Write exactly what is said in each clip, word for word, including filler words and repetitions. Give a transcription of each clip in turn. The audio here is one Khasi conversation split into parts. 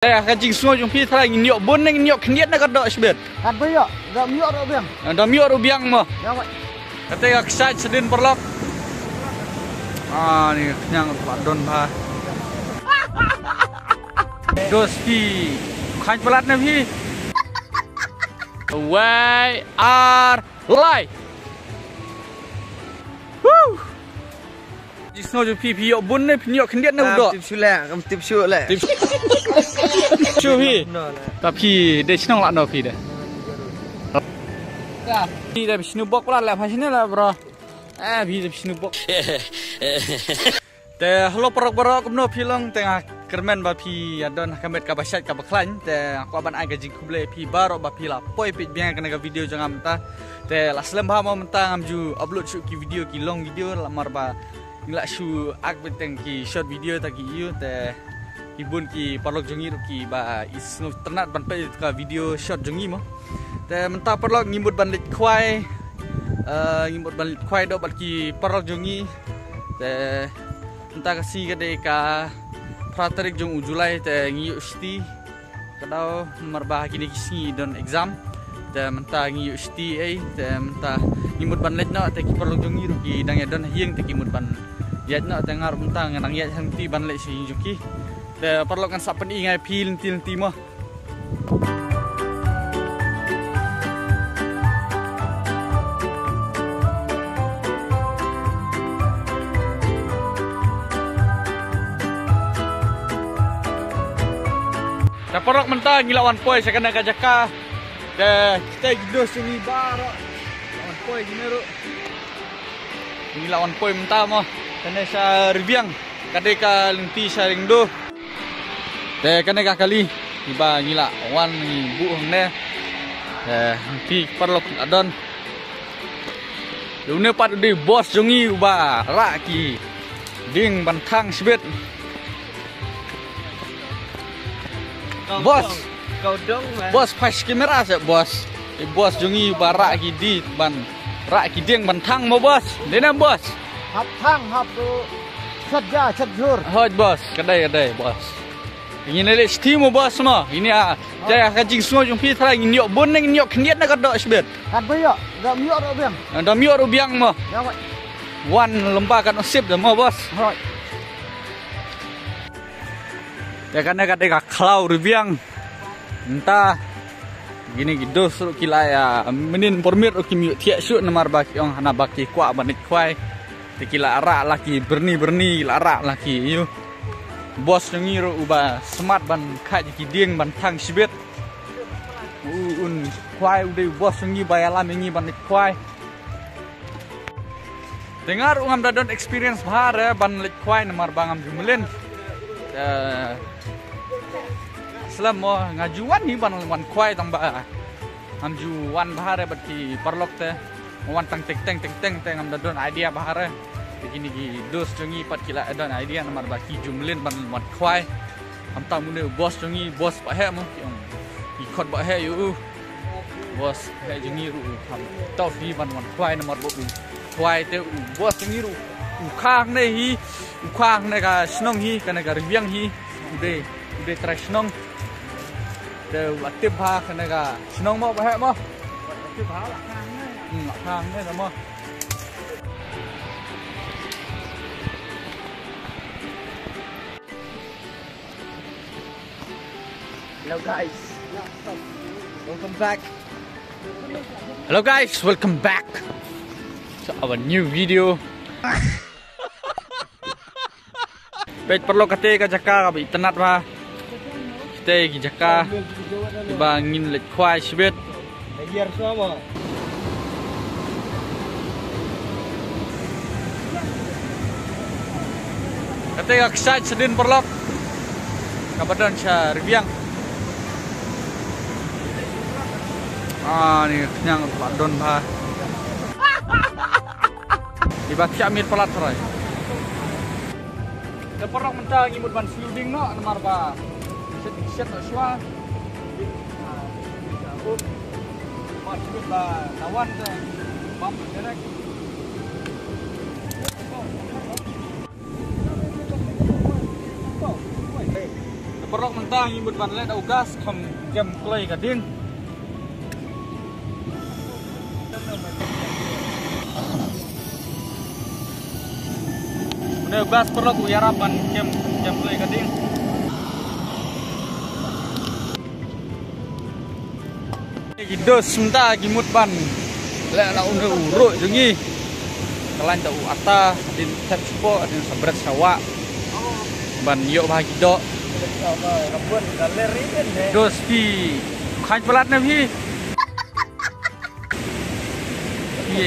Te ka jingsngew jong phi trai ngin ïoh bun ne ngin ïoh khyndiat ne ka doh shibit? Kat ba ïoh, da ym ïoh ruh biang. Da ym ïoh ruh biang mo. Ïa wai. Kata ka kshaid shadien paralok. Ah, ni khñiang ruh ba don bha. Dos phi. Khaid palat ne phi. Wai ar lai. Woo. Jingsngew jong phi, phi ïoh bun ne phi ïoh khyndiat ne u doh? Tip shu leh, kam tip shu leh. Tip shu phi. No, no. Ta phi dei shnong lah no phi dei. Phi dei shnong bok lah lah pha shnong lah bro. Eh, phi dei shnong bok. Te hello paralok baroh, kumno phi long? Te nga kyrmen ba phi ïa don ha ka met kaba shait kaba khlaiñ. Te nga kwah ban ai ka jingkhublei phi baroh ba phi la poi peit biang kane ka video jong nga mynta. Te la slem bha mo mynta ngam ju upload shuh ki video ki long video namar ba ngi la shu act beit teng ki short video ta ki ïoh te ki bun ki paralok jong ngi ruh kiba i sngewtynnat ban peit ka video short jong ngi mo. Te mynta paralok ngi mut ban leit khwai, eh, ngi mut ban leit khwai doh bad ki paralok jong ngi. Te mynta ka sngi ka dei ka phra tarik jong u July te ngi ïoh shiti. Ka daw namar ba ha kine ki sngi don exam. Te mynta ngi ïoh shiti ei, te mynta ngi mut ban leit noh, te ki paralok jong ngi ruh ki dang ïa don ha ïing te ki mut ban ïaid noh, te nga ruh mynta nga dang ïaid hangtei ban leit sha ïing jong ki. Te paralok ngan sa pyni nga ïa phi lynti lynti mo. Te paralok mynta ngi la wan poi sha kane ka jaka. Te kita ki dos ngi baroh. Wan poi kine ruh. Ngi la wan poi mynta mo. Kane sha Ribiang. Ka dei ka lynti sha Ringdo. Te kane ka kali kiba ngi la wan ngi buh hangne. Te phi paralok la don. Te une pat u dei u boss jong ngi uba rah ki dieng ban thang shibit. Boss. Kau dong, man. Boss, pas kamera seh, boss. Eh, boss jong ngi ba rah ki dieng ban, rah ki dieng ban thang mo, boss. Dei ne, boss? Hap thang, hap tu. Chet ja, chet jhur. Hooid, boss. Ka dei, ka dei, boss. Ngi na leh shiti mo, boss mo. Ini ah. Te ka jingsngew jong phi trai ngin ïoh bun ne ngin ïoh khyndiat ne ka doh shibit? Kat ba ïoh, da ym ïoh ruh biang. Da ym ïoh ruh biang mo. Ïa wai. Wan lem ba ka nusip da mo, boss. Hooid. Te kane ka dei ka khlaw Ribiang. Mynta kine ki dos ruh ki la ïa mynnin permit ruh kim ïoh thiah shuh namar ba ki ong hana ba ki kwah ban leit khwai. Te ki la rah la ki byrni byrni, la rah la ki ïoh. Boss jong ngi ruh uba smat ban khat ki dieng ban thang shibit. U un khwai u dei u boss jong ngi ba ïalam ïa ngi ban leit khwai. Te nga ruh ngam da don experience bha re ban leit khwai namar ba ngam ju mlien. Te slem mo nga ju wan hi ban wan khwai tang ba ngam ju wan bha re bad ki paralok te. Nga wan tang teng teng teng teng te ngam da don idea bha re. Te kine ki dos jong ngi pat ki la don idea namar ba ki ju mlien ban wan khwai. Khamtam une u boss jong ngi, boss ba heh mo, ki ong ki khot ba heh ïa u. Boss heh jong ngi ruh u kham tough hi ban wan khwai namar ba u khwai te u boss jong ngi ruh u kha hangne hi, u kha hangne ka shnong hi, kane ka Ribiang hi, u dei, u dei trai shnong. Te u la tip bha kane ka shnong mo ba heh mo. U la tip bha la kha hangne. Hmm, la kha hangne da mo. Hello guys. Welcome back. Hello guys, welcome back to our new video. Peit paralok kata ka jaka kaba itynnat bha. Kata ki jaka ba ngin leit khwai shibit. Kata ka kshaid shadien paralok kaba don sha Ribiang. Ah, ni khñiang ba don bha. Iba thiah miet palat trai. Te paralok mynta ngi mut ban shu ding noh namar ba shet shet noh shuwa. Mat shu ba lawan te bam direct. Te Paralok, mynta ngi mut ban leh da u gas kham jem kloi ka ding. Une u gas paralok u ïarap ban jem, jem kloi ka ding. Ki dos mynta ki mut ban leh na une u ruh jong ngi. Ka lain da u ata, hadien thep shapoh, hadien sa bret sha wah. Ban ïoh bha ki doh. Dos phi khain palat na phi. Phi,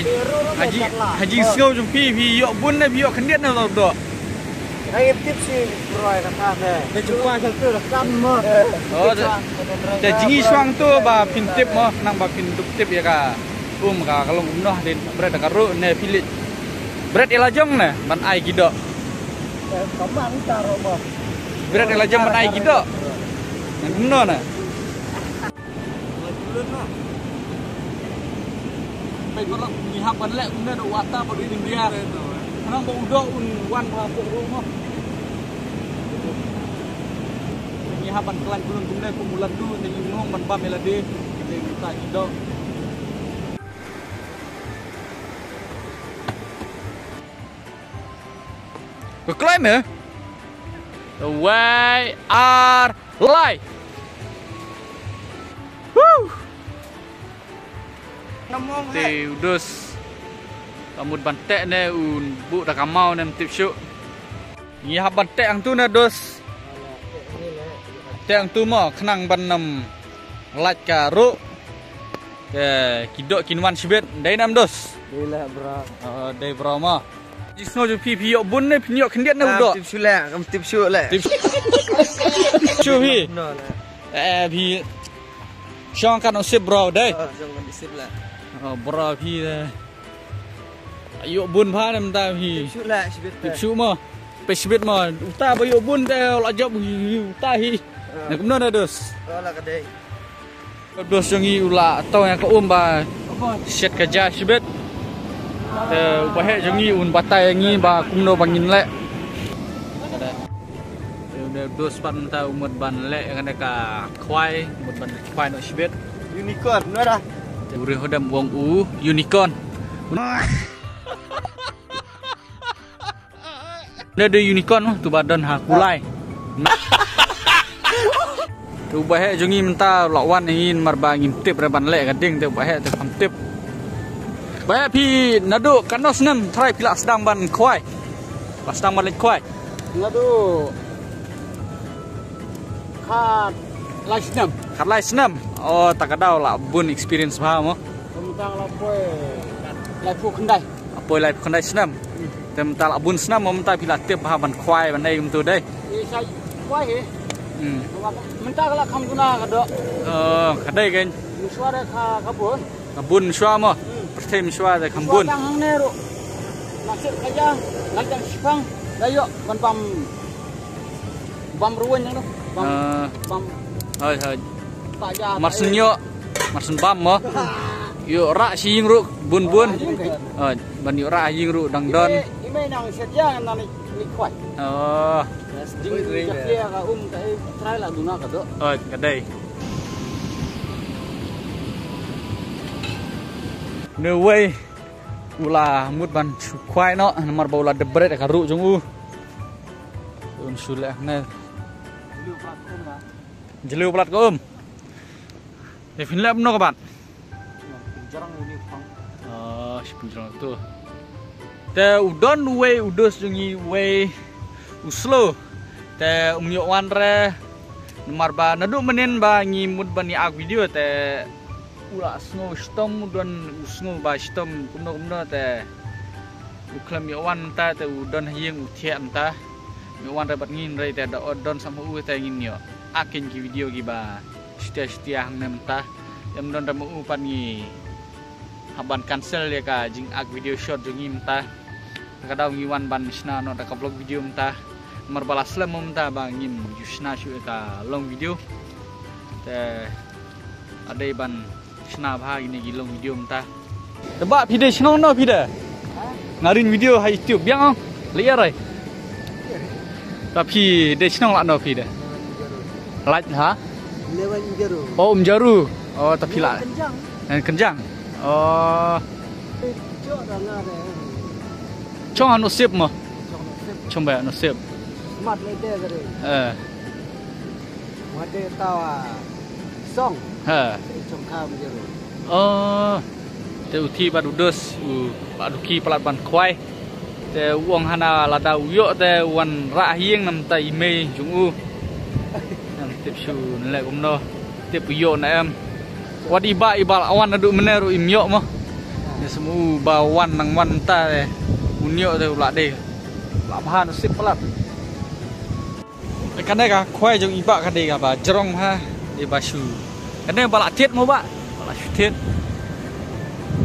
ha ji, ha jingsngew jong phi, phi ïoh bun ne phi ïoh khyndiat ne u doh? Ai tip shi roi kata ne. Te jingkhuai shang tu rakam mo. Oh, te, te jingkhuai shang tu ba phin tip mo, khnang ba phin dup tip ïa ka um ka ka long kumno, hadien bret ka ruh ne phi leit bret ïa la jong ne ban ai ki doh. Te kaman ka ruh mo. Bret ïa la jong ban ai ki doh. Ne kumno ne? Peit paralok, ngi hap ban leh kumne da u ata bad u India. Khnang ba u doh un wan bha hapoh ruh mo. Ngi hap ban khlaiñ kumne kumne kum u laddu, te ngi ong ban bam ïa lade. Te ngi ta ki doh. Ka kloi me? Wei ar lai. Woo! Te u dos. Ka mut ban teh ne un buh da ka maw ne ym tip shuh. Ngi hap ban teh hangtu ne dos. Teh hangtu mo khnang ban ym lait ka ruh. Te ki doh kin wan shibit. Dei ne em dos? Dei leh bro. Oh, dei bro mo. Jingsngew jong phi, phi ïoh bun ne phi ïoh khyndiat ne u doh? Tip shuh leh, kam tip shuh leh. Tip shuh phi. No leh. Eh, phi shong kan u sip bro dei. Oh, shong kan u sip leh. Oh, bro phi dei. Ïoh bun bha ne mynta phi. Tip shuh leh, shibit. Tip shuh mo. Peit shibit mo. Uta ba ïoh bun te la jop uta hi. Ne kumno ne dos? Oh, la ka dei. Dos jong ngi u la tong ïa ka um ba shet ka ja shibit. Te u ba heh jong ngi un batai ïa ngi ba kumno ba ngin leh. Te u dos pat mynta u mut ban leh ïa kane ka khwai, u mut ban khwai noh shibit. Unicorn, no da. Te u ri hodem wong u unicorn. Ne dei unicorn tu ba don ha kulai. Tu ba heh jong ngi mynta la wan ïa ngi namar ba ngim tip re ban leh ka ding, tu ba heh tu kham tip. Ba heh phi naduh katno snem trai phi la sdang ban khwai? La sdang ban leh khwai? Naduh khatlai snem. Khatlai snem. Oh, ta ka daw la bun experience bha mo. Mynta la poi laiphew khyndai. Poi laiphew khyndai snem. Te mynta la bun snem, mynta phi la tip bha ban khwai ban ei kumtu dei. Ei, sa khwai hi. Hmm. Mynta ka la kham duna ka doh. Oh, ka dei kein. Mynshuwa dei ka, ka bun. Ka bun mynshuwa mo. Hmm. Pyrthei mynshuwa dei kham bun. Mynshuwa tang hangne ruh. Nasib ka ja, ngai tang shipang, da ïoh ban bam. Bam ruwan yang tu. Bam. Ah. Bam. Hoi, hoi. Tak ja. Mar syn ïoh, mar syn bam mo. Ïoh rah shi ïing ruh bun bun. Ah, ïing kan. Ah, ban ïoh rah ïing ruh dang don. Ime, ime nang setia ngan ni, ni khwai. Oh. Yes, jing ni setia ka um ka, eh, trai la duna ka doh. Oh, ka dei. No way. U la mut ban shu khwai noh, namar ba u la dep bret ka ruh jong u. Un shu leh ne. Jylliew palat ka um. Te phin leh kumno ka bat? Jarang u ni khang. Ah, shi pynjrong tu. Te u don uwei u dos jong ngi uwei u slow. Te um ïoh wan re. Namar ba naduh mynnin ba ngi mut ban ïa ak video te u la sngew shitom, u don u sngew ba shitom kumno kumno te u khlem ïoh wan mynta te u don ha ïing u thiah mynta. Ïoh wan re bad ngi hynrei te da don sam u te ngin ïoh ak ïa ki video kiba shtia shtia hangne mynta. Ym don re ma u pat ngi hap ban cancel ïa ka jingak video short jong ngi mynta. Ka daw ngi wan ban shna noh da ka vlog video mynta. Namar ba la slem mynta ba ngim ju shna shuh ïa ka long video. Te la dei ban shna bha ïa kine ki long video mynta. Te ba phi dei shnong no phi dei? Ha? Nga ring video ha YouTube biang ong. Leh ïa rai. Ta phi dei shnong la no phi dei? Lait ha? Lewan Jaru. Oh, Umjaru. Oh, tapi lah. Kenjang. Eh, kenjang. Oh. Chong anu sip mo. Chong ba anu sip. Mat le de gare. Eh. Wade tawa. Song. Ha. Chong kam Jaru. Oh. Te u Thi bad u Dus u ba duki palat ban khwai. Te u ong hana lada u ïoh te u wan rah ïing namta i mei jong u. Ngam tip shuh ne leh kumno. Tip u ïoh ne em. Wat i ba i ba la wan naduh mynne ruh im ïoh mo. Ne smu ba wan nang wan ta te. Un ïoh te u la dei. La bha nasib palat. Kane ka khwai jong i ba ka dei kaba jrong ha, dei ba shu. Kane ba la thied mo ba, ba la shu thied.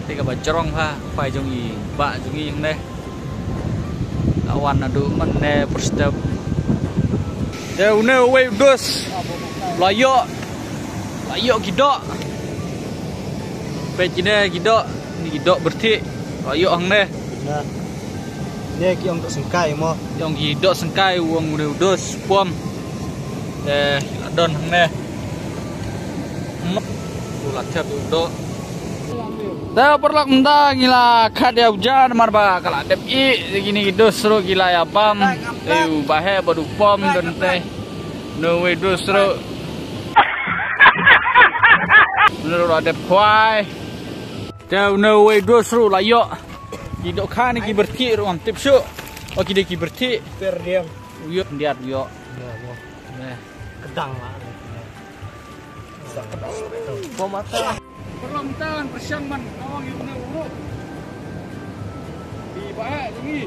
Dei kaba jrong ha, khwai jong i ba jong i ne. La wan naduh mynne pyrstep. Te une uwei u Dus. La ïoh. La ïoh ki doh. Peit kine ki doh, ni ki doh byrthik. La ïoh hangne. Nah. Ne ki ong doh sengkai mo. Ki ong ki doh sengkai, u ong une u Dus pom. Eh, la don hangne. Mut. U la thep u doh. Te paralok mynta ngi la khat ïa u ja namar ba ka la dep ïeh, kine ki Dus ruh ki la ïa bam. Te u ba heh bad u pom don te. No way Dus ruh. Une ruh la dep khwai. Te une uwei u Dus ruh la ïoh. Ki dohkha ne ki byrthik ruh ngam tip shuh. Oh, ki dei ki byrthik. Per diang. U ïoh khyndiat u ïoh. Ïa, ïa. Ne. Kedang lah. Sa kedang. Bom mata. Paralok mynta ngan pyrshang ban kawang ïa une u ruh. Di ba heh jong ngi.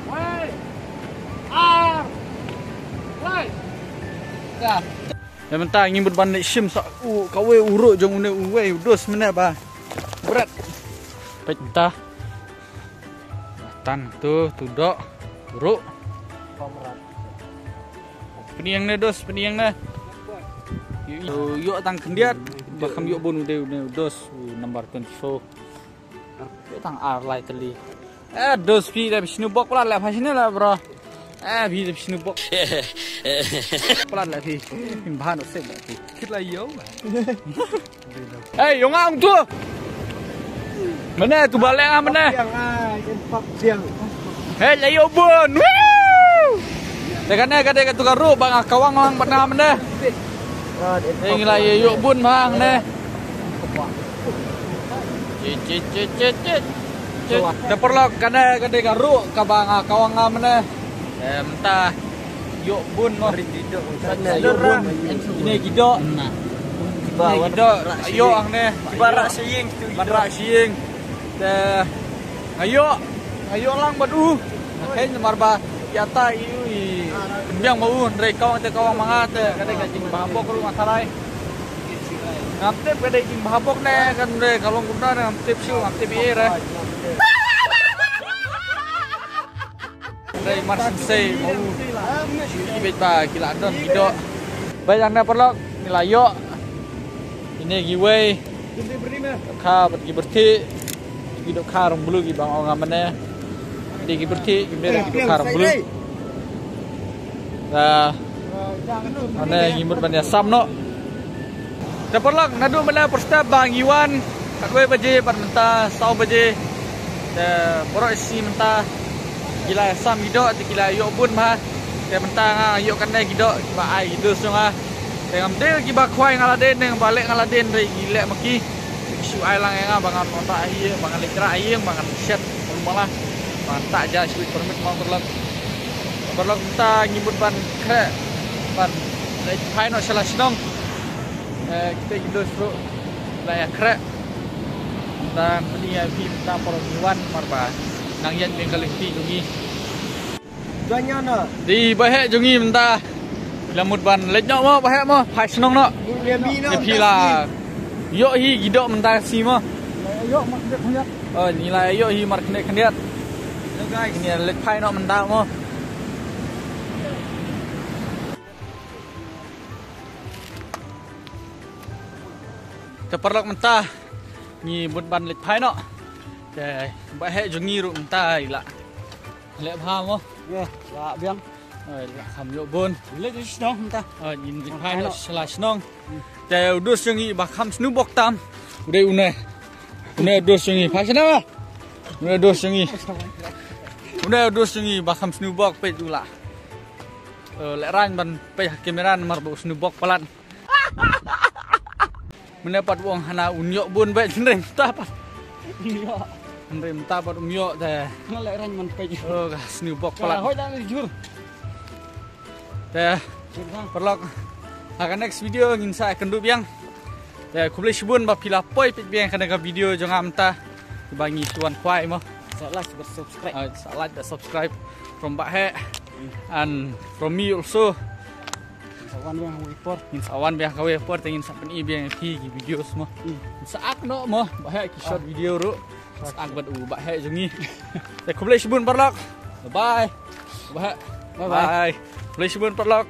Wei. Ar. Lai. Dah. Ïa mynta ngi mut ban leit shim sa u kawei u ruh jong une uwei u Dus mynne ba. Bret. Peit mynta. Tan tu tu doh. Ruh. Pynïeng ne Dus, pynïeng ne. Ïoh, ïoh tang khyndiat. Ba kham ïoh bun u dei une u Dus, u number twenty-four. Ïoh tang ar lai tylli. Eh, Dus phi da phi shnu bok pla la pha shnu la bro. Eh, phi da phi shnu bok. Pla la phi. Phin bha no sep la phi. Kit la ïoh. Hey, ïoh nga ong tu. Mynne tu ba leh nga mynne. Hey, la ïoh bun. Woo! Te kane ka dei katu ka ruh ba nga kawang lang bad nga mynne. Hey, ngi la ïoh bun ma hangne. Chit, chit, chit, chit, chit. Te paralok kane ka dei ka ruh kaba nga kawang nga mynne. Eh, mynta ïoh bun mo. Ïoh bun. Ine ki doh. Ine ki doh. Ïoh hangne. Kiba rah sha ïing tu. Ban rah sha ïing. Te nga ïoh, nga ïoh lang bad u. Nga kheiñ namar ba ïa ta i u i biang ma u, hynrei kawang te kawang ma nga te ka dei ka jingbha bok ruh nga tharai. Ngam tip ka dei jingbha bok ne ka dei ka long kumta ne ngam tip shuh, ngam tip ei re. Dei mar shisha mo. Ki beit ba ki la don ki doh. Beit hangne paralok ngi la ïoh. Ine kiwei. Dohkha bad ki byrthik. Ki dohkha rong blue kiba nga ong nga mynne. Dei ki byrthik ki mynne ki dohkha rong blue. Te hangne ngi mut ban ïa sam noh. Te paralok naduh mynne pyrstep ba ngi wan khatwei baje bad mynta saw baje. Te baroh shi mynta ki la sam ki doh te ki la ïoh bun ma. Te mynta nga ïoh kane ki doh kiba ai ki Dus jong nga. Te ngam dei kiba khwai nga la dei ne ba leh nga la dei, hynrei ki leh ma ki. Ki shu ai lang ïa nga ba ngan wan rah ïing, ba ngan leit rah ïing, ba ngan shet mala, ba ngan tah ja shu permit ma paralok. Paralok mynta ngi mut ban khreh ban leit phai noh sha la shnong. Eh, kita ki Dus ruh la ïa khreh. Mynta pynïaid phi mynta por ngi wan namar ba nang ïaid biang ka lynti jong ngi. Dei ba heh jong ngi mynta. Phi la mut ban leit noh mo, ba heh mo, phai shnong noh. Ïa phi la ïoh hi ki doh mynta ka sngi mo. Oh, ngi la ïoh hi mar khyndiat khyndiat. Ngi leit phai noh mynta mo. Te paralok mynta ngi mut ban leit phai noh. Te ba heh jong ngi ruh mynta i la leh bha mo. Ye, la biang. Oi, la kham ïoh bun. Leit shnong mynta. Oi, ngin phai noh sha la shnong. Te u dos jong ngi ba kham sniewbok tam. U dei une. Une u dos jong ngi. Phai shano ba? Une u dos jong ngi. Une u dos jong ngi ba kham sniewbok, peit u la, eh, lehraiñ ban peit ha kamera namar ba u sniewbok palat. Mynne pat u ong hana un ïoh bun beit, hynrei mynta pat. Ïoh. Hynrei mynta pat um ïoh te. Nga lehraiñ ban peit. Oh, ka sniewbok palat. Ka hoi da ni jur. Te, paralok, ha ka next video ngin sa ïakynduh biang. Te khublei shibun ba phi la poi peit biang kane ka video jong nga mynta. Ba ngi shu wan khwai mo. Sa like, sa subscribe. Ah, sa like, sa subscribe from Bah Heh. And from me also. Ngin sa wan biang ha kawei por. Ngin sa wan biang ha kawei por, te ngin sa pyni biang ïa phi ki videos mo. Hmm. Ngin sa act noh mo, Bah Heh, ki short video ruh. Sa act bad u Bah Heh jong ngi. Te khublei shibun paralok. Bye bye. Bah Heh. Bye bye. Bye. Khublei shibun paralok.